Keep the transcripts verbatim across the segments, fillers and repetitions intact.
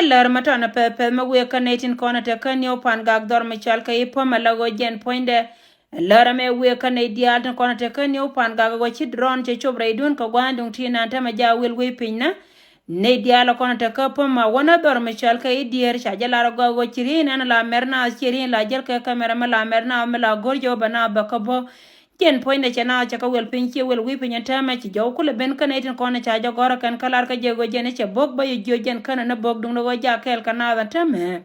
Lär mɛ tɔnɛ pɛth pɛth mɛ wëë kä nɛy tin kɔn ɛ te kä New Pangak dhɔr mɛ cɔal kɛ i̱ Pom ala ɣöö jɛn puɔ̱nydɛ. Lär mɛ wëë kä nɛy diaal tin kɔn ɛ te kä New Pangak ɣöö ci drone cɛ cop rɛydun kɛ gua̱a̱th duŋ ti nan tɛmɛ ja wil wec piny nä. Nɛy diaal kɔn ɛ te kä Pom a wänä dhɔr mɛ cɔal kɛ i̱ Dier ca jɛ lar ɛ gɔaa ɣöö ci riey nan la mɛr naath ci riey la jäl kɛ kɛmɛrɛ mɛ la mɛr naath mɛ la go̱r jɛ wä bɛ naath bɛ kä bo̱. Jɛn puɔ̱nydɛ cɛ naath cɛ kɛ wel piny ciɛ wel wi̱i̱ piny ɛn täämɛ ci jɔw kulɛ ben kä nɛy tin kɔn ɛ ca jɛ gɔ̱rä kɛn kä lar kä jɛ ɣöö jɛn ɛ cɛ bo̱k bä yɛ jiö jɛn känɛ ni bo̱k duŋdɛ ɣöö jak kɛɛl kɛ naath ɛn täämɛ.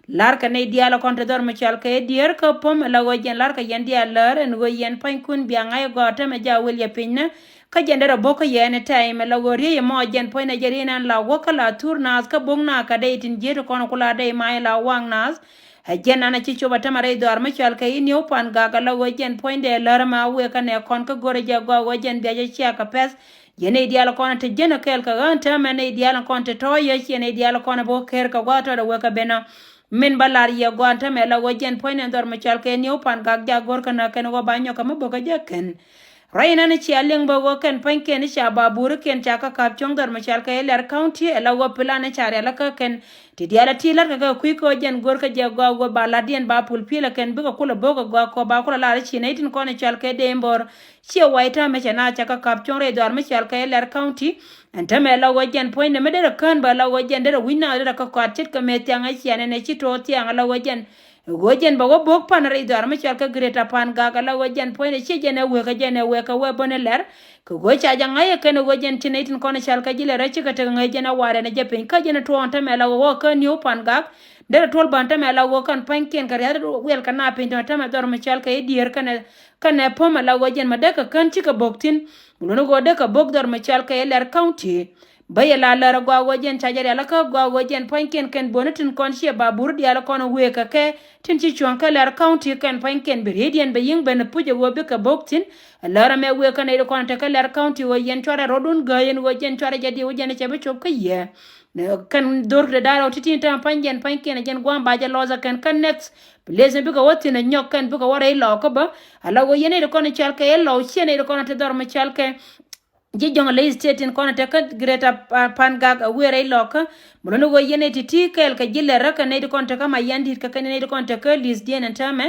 Lar kɛ nɛy diaal kɔn te dhɔr mi cɔal kɛ i̱ Dier kä Pom ala ɣöö jɛn lar kɛ yɛn diaal lär ɛn ɣöö yɛn pua̱nykun bia ŋa̱c ɛ gɔaa täämɛ ja wel yɛ piny nä. Kä jɛn derɛ bo̱k kä yɛ ɛn ɛ tɛy mɛ la ɣöö riey ɛmɔ jɛn puɔ̱nydɛ jɛ riey nan la wäk kä la thur naath kä bo̱k naath kɛ dey tin jiet kɔn ku la dey ma̱a̱c la waŋ naath. Ɛ jɛn an a ci cop a tɛmɛ rɛy dhɔaar mi cɔal kɛ i̱ New Pangak ala ɣöö jɛn puɔ̱nydɛ lär ɛmɛ a wëë kä nɛ kɔn kä go̱rɛ jɛ gɔaa ɣöö jɛn bia jɛ ciak kɛ pɛth. Yɛn nɛy diaal kɔn te jiɛn a kɛɛl kɛ ɣän täämɛ nɛy diaal kɔn te tɔ̱ yɛ ciɛ nɛy diaal kɔn a bo̱ kɛɛr kɛ gua̱a̱th tɔt a wek kɛ ben ɔ. Min bä lar yɛ gɔaa ɛn täämɛ la ɣöö jɛn puɔ̱nydɛ dhɔr mi cɔal kɛ New Pangak jak go̱r kɛ nä kɛn ɣöö ba nyɔk kɛ mi bo̱k kɛ jɛ kɛn. Ruac inɛn cia liŋ bä ɣöö kɛn pua̱nykiɛn i̱ ca ba burikiɛn ca kä ka̱p cuɔ̱ŋ dhɔr mi cɔal kɛ i̱ Lɛr County ɛ la ɣöö plan i̱ ca rialikä kɛn. Ti diaal a ti la̱tkɛ kɛ kui̱ kɛ ɣöö jɛn go̱rkɛ jɛ gɔaa ɣöö ba la̱tdiɛn ba pul pi̱l ɛ kɛn bikɛ kulɛ bo̱k ɛ gɔaa kɔ ba kulɛ lar i̱ ci nɛy tin kɔn i̱ cɔal kɛ Dembor. Ciɛ wac täämɛ cɛ naath ca kä ka̱p cuɔ̱ŋ rɛy dhɔaar mi cɔal kɛ i̱ Lɛr County. Ɛn täämɛ la ɣöö jɛn puɔ̱nydɛ mi derɛ kään bä la ɣöö jɛn derɛ wi̱c naath derɛ kä kɔaat ce̱tkɛ mëë thiaŋ ɛ ciɛ nɛn ɛ ci to̱o̱r thiaŋ la ɣöö jɛn Ɣöö jɛn bɛ wä bo̱k pan rɛy dhɔaar mi cɔal kä Greater Pangak ala ɣöö jɛn puɔ̱nydɛ ciɛ jɛn ɛ wek ɛ jɛn ɛ wek ɛ wee bä ni Lɛr. Kɛ ɣöö ca jɛ ŋa̱c ɛ kɛn ɛ ɣöö jɛn ci nɛy tin kɔn ɛ cɔal kä ji̱ Lɛr ɛ cikɛ tek ŋäc jɛn ɛ wa̱a̱ rɛn ɛ jɛ piny kä jɛn ɛ tuɔɔk ɛn täämɛ la ɣöö wä kä New Pangak. Derɛ tuɔl bä ɛn täämɛ la ɣöö kɛn pua̱nykiɛn kɛ ria̱th wiɛl kɛ na piny tɔ̱ täämɛ dhɔr mi cɔal kɛ i̱ Dier kɛnɛ kɛnɛ Pom ala ɣöö jɛn mɛ dee kɛ kän cikɛ bo̱k thi̱n. Mi luni ɣöö dee kɛ bo̱k dhɔr mi cɔal kɛ i̱ Lɛr County. Bä yɛ la lär ɛ gɔaa ɣöö jɛn ca jɛ rialikä gɔaa ɣöö jɛn pua̱nykiɛn kɛn böni tin kɔn ciɛ ba bur diaal kɔn wëë kɛ kɛ tin ci cuɔ̱ŋ kä Lɛr County kɛn pua̱nykiɛn bi rieydiɛn bɛ yi̱ŋ ben puc ɛ ɣöö bikɛ bo̱k thi̱n. Ɛ lär ɛmɛ wëë kä nɛy ti kɔn te kä Lɛr County ɣöö yɛn cuarɛ rɔ̱dun gääy ɛn ɣöö jɛn cuarɛ jɛ diw jɛn cɛ bi cop kä yɛ. Nɛ kɛn dhor de da̱r ɔ ti̱ti̱ tɛmɛ pua̱ny jɛn pua̱nykiɛn ɛ jɛn gua̱a̱m ba jɛ lɔth ɛ kɛn kä next place ɛn bikɛ wä thi̱n ɛ nyɔk kɛn bikɛ wä rɛy lɔɔkä bä. Ala ɣöö yɛn nɛy ti kɔn cɔal kɛ i̱ Lɔw ciɛ nɛy ti kɔn te dhɔr mi cɔal kɛ ji̱ Jonglei State tin kɔn te kä Greater Pa- Pangak a wëë rɛy lɔkä. Mi luni ɣöö yɛn nɛy ti ti kɛɛl kɛ ji̱ Lɛr kä nɛy ti kɔn te kä Mayandit kɛ kɛn nɛy ti kɔn te kä Li̱thdiɛn ɛn täämɛ.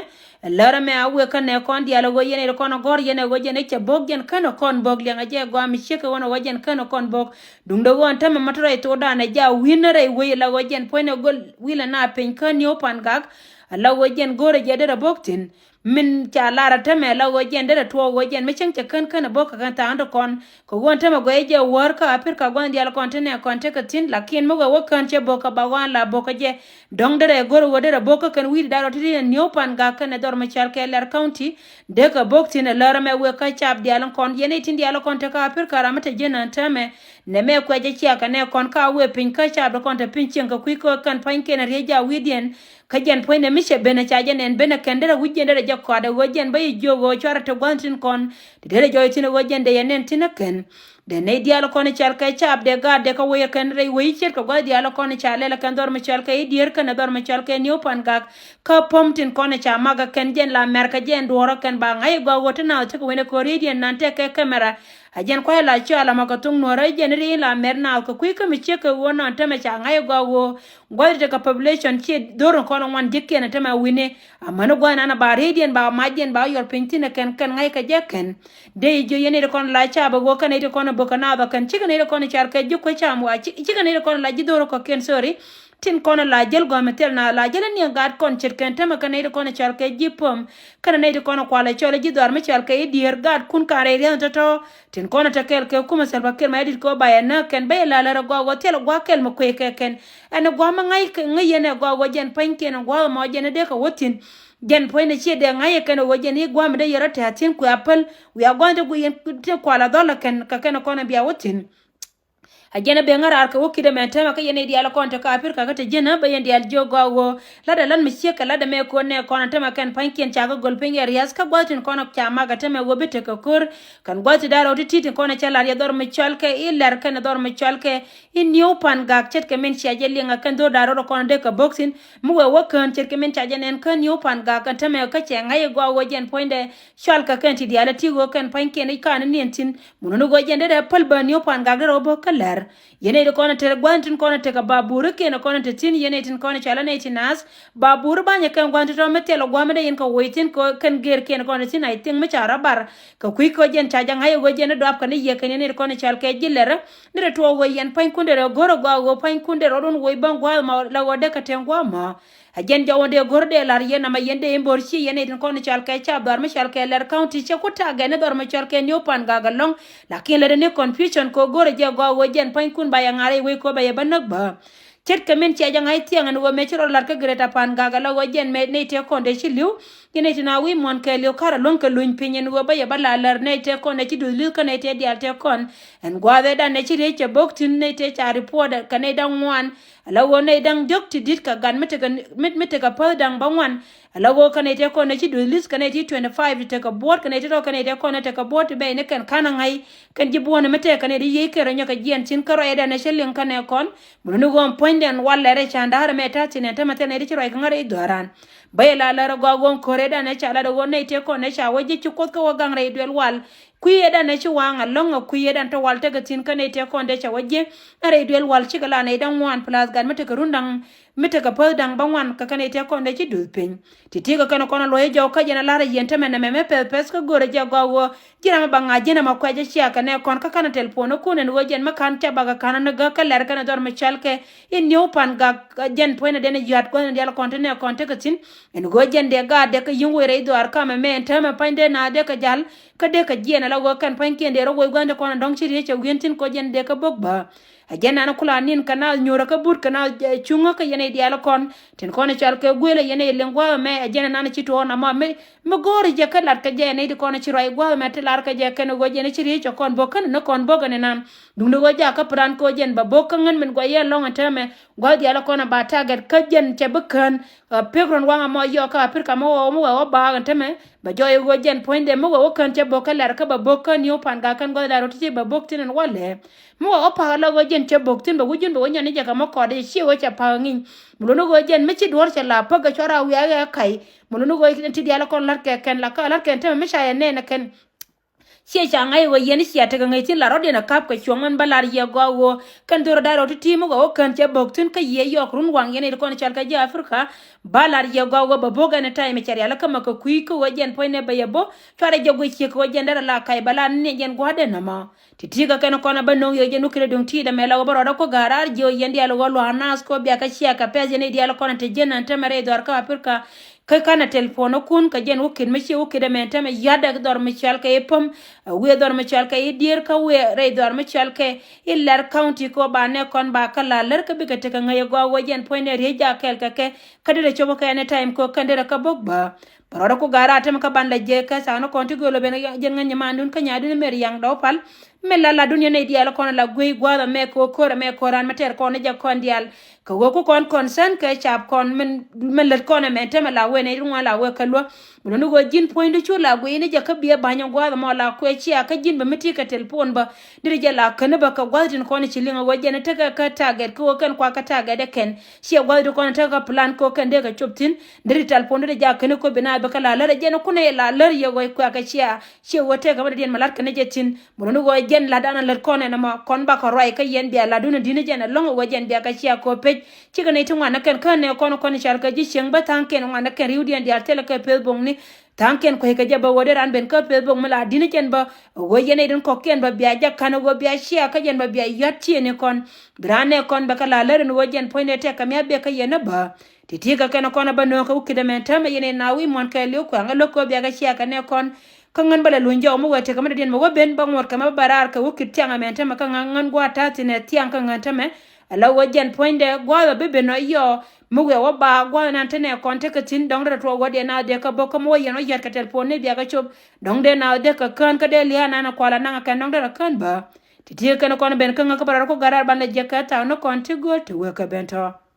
Lär ɛmɛ a wëë kä nɛ kɔn diaal ɣöö yɛn nɛy ti kɔn a gɔ̱r yɛn ɛ ɣöö jɛn ɛ cɛ bo̱k jɛn kän ɛ kɔn bo̱k liɛŋ ɛ jɛ gɔaa mi ciek kɛ ɣöö nɛ ɣöö jɛn kän ɛ kɔn bo̱k. Duundɛ ɣöö ɛn täämɛ ma te rɛy thokdan ɛ ja wi̱n rɛy wec la ɣöö jɛn puɔ̱nydɛ göl wi̱lɛ na piny kä New Pangak. Ala ɣöö jɛn go̱rɛ jɛ derɛ bo̱k thi̱n. Min ca lar a tämɛ la ɣöö jɛn derɛ tuɔɔk ɣöö jɛn mi cäŋ cɛ kän kän a bo̱k kɛ kɛn tha̱a̱ŋ ti kɔn. Kɛ ɣöö ɛn tämɛ guɛy jɛ wäär kä Apirka gua̱n diaal kɔn ti nɛ kɔn tekɛ thi̱n, lakin mi wëë wä kään cɛ bo̱k kɛ ba ɣɔ̱a̱n la bo̱k kä jɛ. Dɔ̱ŋ derɛ go̱r ɣöö derɛ bo̱k kä kɛn wi̱i̱ da̱r ɔ ti ti New Pangak kɛnɛ dhɔr mi cɔal kɛ Lɛr County. Dee kɛ bo̱k thi̱n ɛ lär ɛmɛ wëë kä caap diaal in kɔn yɛn i̱ tin diaal in kɔn tekɛ Apirka ram mi te ji̱n ɛn tämɛ. Nɛ mɛ kuɛ jɛ ciakɛ nɛ kɔn ka wëë piny kä caap di kɔn te piny cieŋ kɛ kui̱ kä kɛn pa̱nykiɛn ɛ riey ja wi̱i̱diɛn. Kä jɛn puɔ̱nydɛ mi cɛ ben ɛ ca jɛ nɛn ben ɛ kɛn derɛ wi̱c jɛn derɛ jɛ kɔaat ɛ ɣöö jɛn bä yɛ jiök ɣöö cuarɛ te gua̱n tin kɔn. Te derɛ jɔɔc thi̱n ɛ ɣöö jɛn dee yɛ nɛn thi̱n ɛ kɛn. Dee nɛy diaal kɔn ɛ cal kɛ caap dee gaat dee kä wec ɛ kɛn rɛy wec ce̱tkɛ gua̱th diaal kɔn ɛ ca lɛl ɛ kɛn dhɔr mi cɔal kɛ i̱ Dier kɛnɛ dhɔr mi cɔal kɛ New Pangak. Kä Pom tin kɔn ɛ ca mak ɛ kɛn jɛn la mɛr kɛ jɛn duɔ̱ɔ̱r ɛ kɛn ba ŋa̱c ɛ gɔaa ɣöö te naath tekɛ wen ɛ ko̱r rieydiɛn nan tɛk kɛ kɛmɛra. A jɛn kuay la cɔal amɔ kɛ thok nuɔ̱ɔ̱rä jɛn ri la mɛr naath kɛ kui̱ kä mi ciek kɛ ɣöö nɔn tämɛ ca ŋa̱c ɛ gɔaa ɣöö gua̱th tekɛ population ciɛ dho̱r in kɔn ŋuan ji̱kiɛn tämɛ wi̱ni. Amäni gua̱th nan a ba rieydiɛn ba mac jɛn ba yɔl piny thi̱n ɛ kɛn kɛn ŋa̱c kɛ jɛ kɛn. Dee jiö yɛn nɛy ti kɔn la caap ɛ ɣöö kɛn nɛy ti kɔn ɛ bök kɛ naath ɛ kɛn cikɛ nɛy ti kɔn ɛ car kɛ ji̱ kuec cam wa cikɛ nɛy ti kɔn la ji̱ dho̱r kɔ̱kiɛn sorry. Tin kɔn la jäl gɔ̱a̱m thil na la jäl ni gaat kɔn ce̱tkɛn tämɛ kɛ nɛy ti kɔn cal kɛ ji̱ Pom. Kɛnɛ nɛy ti kɔn kual cɔl ji̱ dhɔaar mi cal kɛ i̱ Dier gaatkun kan rɛy ria̱th tɔ̱tɔ̱. Tin kɔn te kɛɛl kɛ kumɛ Salva Kiir Mayardit kɛ ɣöö ba yɛ näk kɛn bä yɛ la lär ɛ gɔaa ɣöö thil gua̱a̱th kɛl mi kuëëk kɛ kɛn. Ɛn ɛ gua̱a̱th mi ŋäc ŋäc yɛn ɛ gɔaa ɣöö jɛn pa̱nykiɛn ɛ gua̱a̱th ɛmɔ jɛn ɛ dee kɛ wä thi̱n. Jɛn puɔ̱nydɛ ciɛ dee ŋa̱c ɛ kɛn ɛ ɣöö jɛn i̱ gua̱a̱th mi dee yɛr ɛ tɛ̈th thi̱n kuɛ a päl. Wiaa gua̱a̱th ti guic yɛn ti kual a dhɔl ɛ kɛn kɛ kɛn ɛ kɔn ɛ bia wä thi̱n. A jɛn a ben ŋäraar kɛ wä ki̱t ɛmɛn tɛmɛ kä yɛn nɛy diaal kɔn te kä Apirka kä te ji̱n ɛ bä yɛn diaal jiök gɔaa ɣöö la̱tdɛ la̱t mi ciek kɛ la̱tdɛ mɛ ko̱n nɛ kɔn ɛ tämɛ kɛn pa̱nykiɛn ca kä göl piny ɛ ria̱th kä gua̱th tin kɔn ca mak ɛ tämɛ ɣöö bi tekɛ ko̱r. Kɛn gua̱th ti da̱r rɔw ti̱ti̱ tin kɔn ɛ cɛ la̱r yɛ dhɔr mi cɔal kɛ i̱ Lɛr kɛnɛ dhɔr mi cɔal kɛ i̱ New Pangak ce̱tkɛ min cia jɛ liŋ ɛ kɛn dho̱r da̱r rɔw kɔn ɛ dee kɛ bo̱k thi̱n. Mi wëë wä kään ce̱tkɛ min ca jɛ nɛn kä New Pangak kɛn tämɛ kä cɛ ŋa̱c ɛ gɔaa ɣöö jɛn puɔ̱nydɛ cɔal kɛ kɛn ti diaal ɛ ti ɣöö kɛn pa̱nykiɛn i̱ ka̱n i̱ niɛn thi̱n. Mun ni ɣöö jɛn derɛ päl bä New Pangak derɛ wä bo̱k kä Lɛr. Yɛn nɛy ti kɔn ɛ te gua̱n tin kɔn ɛ tekɛ babur kiɛn kɔn ɛ te thi̱n, yɛn nɛy tin kɔn ɛ cɔal ɛ nɛy ti naath. Babur banyɛ kɛn gua̱n ti tɔ̱ mi thil ɛ gua̱n mi dee yɛn kɛ woc thi̱n kɛ kɛn gër kiɛn kɔn ɛ te thi̱n, I think mi ca rɔ bar. Kɛ kui̱ kɛ jɛn ca ja̱ŋ a yɛ ɣöö jɛn ni dɔapkɛ ni yɛ kɛn yɛn nɛy ti kɔn ɛ cɔal kɛ ji̱ lɛr. Ni ti tuɔɔk ɣöö yɛn pua̱nykun dee rɔ go̱r ɛ gɔaa ɣöö pua̱nykun dee rɔɔdun woc bäŋ gua̱a̱th mɔ la ɣöö dee kɛ tɛŋ gua̱a̱th mɔ. A jɛn jɔwä dee go̱r dee lar yɛn ama yɛn dee in bo̱r ci yɛn nɛy tin kɔn cɔal kɛ ca dhɔr mi cɔal kɛ lɛr county cɛ ku tagɛ ni dhɔr mi cɔal kɛ New Pangak ɛlɔ̱ŋ. Lakin lɛ dee ni confusion kɛ go̱r jɛ gɔaa ɣöö jɛn pua̱nykun ba yɛ ŋa̱r i̱ wec kɛ ɣöö ba yɛ bä näk bä. Ce̱tkɛ min cia jɛ ŋa̱c thia̱ŋ ɛn ɣöö mëë ci rɔ lar kä Greater Pangak ɛlɔ̱ŋ ɣöö jɛn mëë nɛy tëë kɔn dee ci li̱w. Yɛn nɛy tin a wi̱i̱ muɔ̱n kɛɛliw ka̱r ɛlɔ̱ŋ kɛ luny piny ɛn ɣöö ba yɛ bä la lär nɛy tëë kɔn ɛ ci duth li̱th kä nɛy tëë diaal tëë kɔn. Ɛn gua̱a̱th ëëdan ɛ ci riec cɛ bo̱k thi̱n nɛy tëë ca report kɛ nɛy da̱ŋ ŋuan. Ala ɣöö nɛy da̱ŋ diɔ̱k ti di̱t kɛ gat mi tekɛ, mi, mi tekɛ päth da̱ŋ bäŋuan. Ala ɣöö kɛ nɛy tëë kɔn ɛ ci duth li̱th kɛ nɛy ti twenty five ti tekɛ buɔ̱ɔ̱t kɛ nɛy ti tɔ̱ kɛ nɛy tëë kɔn ɛ tekɛ buɔ̱ɔ̱t ti bɛy ni kɛn ka̱n aŋa̱c. Kɛn ji̱ buɔ̱ɔ̱n ɛmɛ tëë kɛ nɛy ti yiey kɛn rɔ nyɔk kɛ jiɛn thi̱n kä rɔydan ɛ cä liŋ kä nɛ kɔn. Mi luni ɣöö ɛn puɔ̱nydɛn wal lɛr ɛ ca da̱a̱r ɛmɛ ta̱a̱ thi̱n ɛn tämɛ thil nɛy ti ci ruac kɛ ŋa̱r rɛy dhɔran. Bä yɛ la lär ɛ gɔaa ɣöö ɛn ko̱r ëëdan ɛ ca lat ɛ ɣöö nɛy tëë kɔn ɛ ca wä ji̱ ci Kuoth kä wä gaŋ rɛy duel wal. Kui̱ ëëdan ɛ ci waŋ ɛlɔ̱ŋ ɛ kui̱ ëëdan te wal tekɛ thi̱n kä nɛy tëë kɔn dee ca wä ji̱. Ɛ rɛy duel wal cikɛ la nɛy da̱ŋ ŋuan plus gat mi tekɛ run da̱ŋ, mi tekɛ päth da̱ŋ bäŋuan kɛ kä nɛy tëë kɔn dee ci duth piny. Ti̱ti̱ kɛ kɛn kɔn ɛ luɔ̱c ɛ jɔw kä jɛn ɛ la̱r ɛ yɛn tämɛ nɛmɛ mi pɛth pɛth kä go̱o̱rɛ jɛ gɔaa ɣöö ji̱ ram ɛ ba ŋa̱c ji̱n ɛmɔ kuɛc ɛ cia kɛ nɛ kɔn kä ka̱n ɛ tɛlpon ɛ kun ɛn ɣöö jɛn mi ka̱n ca bakɛ ka̱n ɛ ni gäk kä lɛr kɛn ɛ dhɔr mi cɔal kɛ i̱ New Pangak jɛn puɔ̱nydɛ dɛn ɛ yɔ̱a̱t gua̱thni diaal kɔn te nɛ kɔn tekɛ thi̱n. Ɛn ɣöö jɛn dee gaat dee kä yi̱ŋ wec rɛy dhɔaar kamɛ mɛ ɛn täämɛ pa̱ny dee naath dee kɛ jal. Kä dee kɛ jiɛɛn ala ɣöö kɛn pa̱nykiɛn dee rɔ woc gua̱n dee kɔn ɛ dɔ̱ŋ ci riec cɛ wi̱en thi̱n kɔ jɛn dee kä bok bä. Ɛ jɛn nan kula nin kɛ naath nyuurä kä but kɛ naath cuŋä kä yɛn nɛy diaal kɔn. Tin kɔn ɛ cɔal kɛ guël ɛ yɛn nɛy liŋ gua̱a̱th ɛmɛ ɛ jɛn nan ci tuɔɔk namɔ mi, mi go̱o̱ri jɛ kä lat kɛ jɛ nɛy ti kɔn ci ruac gua̱a̱th ɛmɛ ti lar kɛ jɛ kɛn ɣöö jɛn ci riec cɛ kɔn bok kän ni kɔn bok ɛn nan. Duundɛ ɣöö jakä plan kɛ ɣöö jɛn ba bok kä ŋän min guac yɛ lɔŋ ɛn täämɛ. Gua̱th diaal kɔn a ba target kä jɛn cɛ bi kään. Pek run waŋ amɔ yɔɔk kä Africa mi wä mi wä wä baak ɛn tämɛ. Bɛ jɔɔc ɣöö jɛn puɔ̱nydɛ mi wä wä kään cɛ bo̱k kä lɛr kä bɛ bo̱k kä New Pangak kän gua̱th da̱r rot ti bɛ bo̱k thi̱n ɛn walɛ. Mi wä wä pa̱k ala ɣöö jɛn cɛ bo̱k thi̱n bɛ wä ji̱n bɛ wä nyɔn ni jɛ kɛ mi kɔɔt i̱ ciɛ ɣöö cɛ pa̱k ŋi̱ny. Mi luni ɣöö jɛn mi ci duɔ̱ɔ̱r cɛ la päk kɛ cuara wiaak ɛ ka̱c. Mi luni ɣöö ti diaal kɔn la̱t kɛ kɛn la kä la̱t kɛn tämɛ mi ca yɛ nɛn ɛ kɛn. Ciɛ ca ŋa̱c ɣöö yɛn cia tekɛ ŋäc thi̱n la rɔ̱diɛn ɛ ka̱p kɛ cuɔ̱ŋ ɛn bä lar yɛ gɔaa ɣöö kɛn dhorä da̱r rɔw ti̱ti̱ mi ɣöö kään cɛ bo̱k thi̱n kä yiëë yɔɔk run waŋ yɛn i̱ ti kɔn cɔal kɛ ji̱ Africa. Bä lar yɛ gɔaa ɣöö bɛ bo̱k ɛn ɛ ta̱y mi cɛ rial kä mɛ kɛ kui̱ kä ɣöö jɛn puɔ̱nydɛ bɛ yɛ bo̱k cuarɛ jɛ guic ciek ɣöö jɛn derɛ la kac bɛ la ni jɛn gua̱a̱dɛ nɔmɔ. Ti̱ti̱ kɛ kɛn kɔn ɛ bä no̱o̱ŋ yɛ jɛn wä ki̱n ɛ duŋ ti̱i̱t ɛmɛ la ɣöö bä rɔɔdɛ ku ga̱a̱r raar jiö yɛn diaal ɣöö lua̱a̱ naath kɛ ɣöö biakɛ cia kɛ pɛth yɛn i̱ diaal kɔn ɛ te ji̱n ɛn tämɛ rɛy dhɔaar kä Africa. Kä kanɛ tɛlpon ɛ kun kɛ jɛn wä ki̱n mi ci wä ki̱n ɛmɛ tämɛ ya̱t ɛ dhɔr mi cɔal kɛ i̱ päm. Ɛ wi̱i̱ dhɔr mi cɔal kɛ i̱ dier kä wi̱i̱ rɛy dhɔr mi cɔal kɛ i̱ Lɛr County kɛ ɣöö ba nɛ kɔn ba kä la lär kä bikɛ tekɛ ŋäc ɛ gɔaa ɣöö jɛn puɔ̱nydɛ riec jak kɛɛl kɛ kɛ. Kä derɛ cop kä kɛn ɛ time kɛ ɣöö kɛn derɛ kä bok bä. Bɛ rɔɔdɛ ku ga̱a̱r a tämɛ kä ban la jɛ kä thaak ni kɔn ti gööl ɔ ben jɛn ŋäc nyimandun kä nyaadun mer yaŋ dɔw pal. Mi la latdun yɛn nɛy diaal kɔn la guiy gua̱a̱th ɛmɛ kɛ ɣöö ko̱r ɛmɛ ko̱r an mi tɛr kɔn ni jɛ kɔn diaal. Kɛ ɣöö ku kɔn concern kɛ cap kɔn min, min lät kɔn ɛmɛ tämɛ la wee nɛy ti ŋuan la wee kä luäk. Mi luni ɣöö ji̱n puɔ̱nydu cu la guiy ni jɛ kä biɛ ba̱ny ɛ gua̱a̱th ɛmɔ la kuɛ cia kä ji̱n bɛ mi ti kɛ tɛlpon bä. Deri jɛ la käni bä kɛ gua̱th tin kɔn ci liŋ ɛ ɣöö jɛn tekɛ kä target kä ɣöö kɛn kuakä target ɛ kɛn. Ciɛ gua̱th ti kɔn tekɛ kä plan kä ɣöö kɛn dee kɛ cop thi̱n. Deri tɛlpon deri jɛ a käni kɔ bi na bɛ kɛ la lär ɛ jɛn kunɛ la lär yɛ ɣöö kuakä cia. Ciɛ ɣöö tekɛ bä dee diɛn mɛ lat kɛn jɛ thi̱n. Mɛ luni ɣöö jɛn latdan a lät kɔn ɛn ɛmɔ kɔn bakɔ ruac kä yɛn bia latdun ɛ di̱n jɛn ɛlɔ̱ŋ ɛ ɣöö jɛn bia kɛ cia kɔ pec. Cikɛ nɛy ti ŋuan ɛ kɛn kä nɛ kɔn kɔn car kɛ ji̱ cieŋ bä tha̱a̱ŋkiɛn ŋuan ɛ kɛn ri̱wdiɛn diaal thilɛ kɛ Facebook ni. Tha̱a̱ŋkiɛn kueckɛ jɛ bä ɣöö dee raan ben kä Facebook mi la di̱n jɛn bä. Ɣöö yɛn nɛy tin kɔ̱kiɛn bä bia jɛ ka̱n ɣöö bia cia kä jɛn bä bia yɔ̱t ciëëni kɔn. Bi raan nɛ kɔn bɛ kɛ la lär ɛn ɣöö jɛn puɔ̱nydɛ tɛk kɛ mi a bek kä yɛn ɛ bä. Ti̱ti̱ kɛ kɛn kɔn ɛ bä nööŋ kɛ wä ki̱t ɛmɛn täämɛ yɛn ɛ na wi̱i̱ muɔ̱n kɛɛliw kuɛŋ ɛ lo̱k kɛ ɣöö bia kɛ cia kɛ nɛ kɔn. Kä ŋän bä lɛ luny jɔw mi wee tekɛ mi dɔ̱diɛn mɛ wä ben bä ŋuɔ̱t kɛ mɛ bä bɛ raar kɛ wä ki̱t thiaŋ ɛmɛn tämɛ kä ŋän, ŋän gua̱a̱th ta̱a̱ thi̱n ɛ thiaŋ kä ŋän tämɛ. Ala wä jɛn puɔ̱nydɛ gua̱a̱th ɛ bi ben ɔ yɔɔ mi wee wä ba gua̱a̱th ɛnan te nɛ kɔn tekɛ thi̱n dɔ̱ŋ derɛ tuɔɔk wädiɛn naath dee kä bo̱k kä mi wä yɛn wä yɔ̱a̱t kɛ tɛlpon ni bia kɛ cop. Dɔ̱ŋ dee naath dee kɛ kään kä dee lia̱a̱ nan ɛ kual anaŋ ɛ kɛn dɔ̱ŋ derɛ kään bä. Ti̱ti̱ kɛn kɔn ben kä ŋäk kä bä rɔɔd ku gär raar ban lɛ jiäk kɛ thaak ni kɔn ti gööl ti wee kɛ ben tɔ̱.